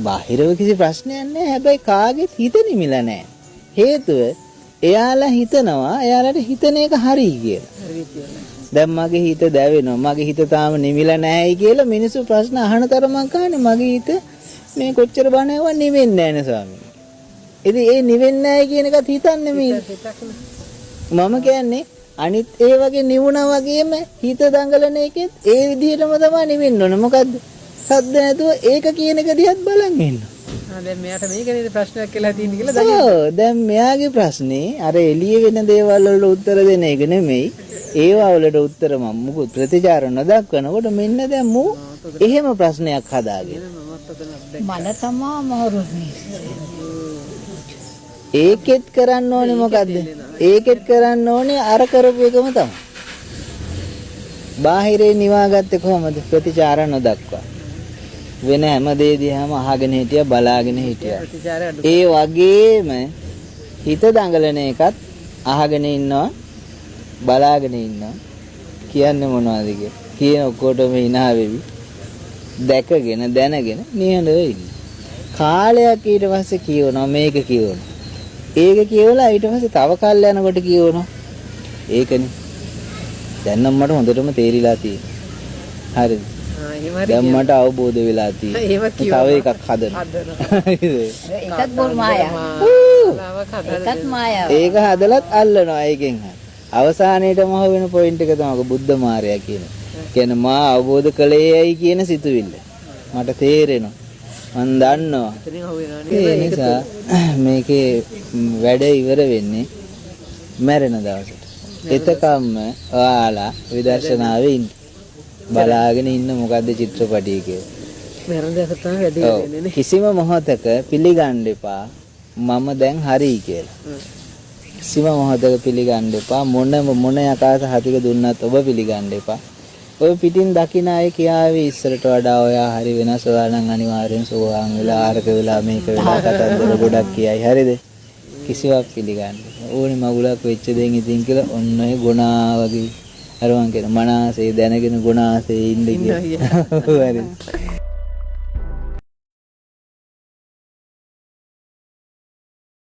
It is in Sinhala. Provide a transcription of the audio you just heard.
බාහිරව කිසි ප්‍රශ්නයක් නැහැ. හැබැයි කාගෙත් හිත නිමිලා නැහැ. හේතුව එයාලා හිතනවා එයාලට හිතන එක හරි කියලා. හරි කියලා. දැන් මගේ හිත දැවෙනවා. මගේ හිත තාම නිමිලා නැහැයි කියලා මිනිස්සු ප්‍රශ්න අහන තරමක් අහන්නේ. මගේ හිත මේ කොච්චර බණ ඇහුවා නිවෙන්නේ නැහැ නේ ස්වාමීනි. ඉතින් ඒ නිවෙන්නේ නැහැ කියන එකත් හිතන්නේ මේ. මම කියන්නේ අනිත් ඒ වගේ නිවුණා වගේම හිත දඟලන එකෙත් ඒ විදිහටම තමයි නිවෙන්න ඕන. මොකද්ද? සද්ද නැතුව ඒක කියන එක දිහත් බලන් ඉන්න. ආ දැන් මෙයාට මේක නේද ප්‍රශ්නයක් කියලා තියෙන්නේ කියලා දකින්න. ඔව් දැන් මෙයාගේ ප්‍රශ්නේ අර එළිය වෙන දේවල් වලට උත්තර දෙන එක නෙමෙයි. ඒවා වලට උත්තර මම මුකුත් ප්‍රතිචාර නොදක්වනකොට මෙන්න දැන් මූ එහෙම ප්‍රශ්නයක් හදාගෙන. මන තමා අමාරු මේ. ඒකෙත් කරන්න ඕනේ මොකද්ද? ඒකෙත් කරන්න ඕනේ අර කරපු එකම තමයි. බාහිරේ නිවාගත්තේ කොහොමද? ප්‍රතිචාර නොදක්වා. වෙන හැම දේ දිහාම අහගෙන හිටියා, බලාගෙන හිටියා. ප්‍රතිචාර අඩු. ඒ වගේම හිත දඟලන එකත් අහගෙන ඉන්නවා, බලාගෙන ඉන්නවා. කියන්නේ මොනවද කියලා. කියන ඔක්කොටම hina වෙවි. දැකගෙන දැනගෙන නිහඬව ඉන්න. කාලයක් ඊට පස්සේ කියවනවා මේක කියවනවා. ඒක කියවලා ඊට පස්සේ තව කල් යනකොට කියවනවා. ඒකනේ. දැන් නම් මට හොඳටම තේරිලා තියෙනවා. හරිද? ආ එහෙම හරි. දැන් මට අවබෝධ වෙලා තියෙනවා. එහෙම තව එකක් හදනවා. හදනවා. හරිද? ඒකත් බොරු මායාව. මායාවක් හදලා ඒකත් මායාව. ඒක හදලත් අල්ලනවා ඒකෙන් හරි. අවසානයේටම අහු වෙන පොයින්ට් එක තමයි බුද්ධ මාර්යා කියන. කියන්නේ මා අවබෝධ කළේ ඇයි කියන සිතුවිල්ල. මට තේරෙනවා. මං දන්නවා. එතනින් අහු වෙනවා නේද? ඒ නිසා මේකේ වැඩ ඉවර වෙන්නේ මැරෙන දවසට. එතකම්ම ඔයාලා විදර්ශනාවේ ඉන්න. බලාගෙන ඉන්න මොකද්ද චිත්‍රපටිය කියලා. මැරෙන දවස තමයි වැඩි ඔව්. වෙන්නේ නේ. කිසිම මොහොතක පිළිගන්න එපා මම දැන් හරි කියලා. කිසිම මොහොතක පිළිගන්න එපා මොන මොන යකා සහතික දුන්නත් ඔබ පිළිගන්න එපා. ඔය පිටින් දකින අය කියාවේ ඉස්සරට වඩා ඔයා හරි වෙනස්, ඔයා නම් අනිවාර්යෙන් සෝවාන් වෙලා ආරක වෙලා මේක වෙලා කතන්දර ගොඩක් කියයි. හරිද? කිසිවක් පිළිගන්න එපා. ඕනේ මගුලක් වෙච්ච දෙයින් ඉතින් කියලා ඔන්න ඔය ගුණා වගේ අර මං කියන මනාසේ දැනගෙන ගුණාසේ ඉන්න කියලා. හරි.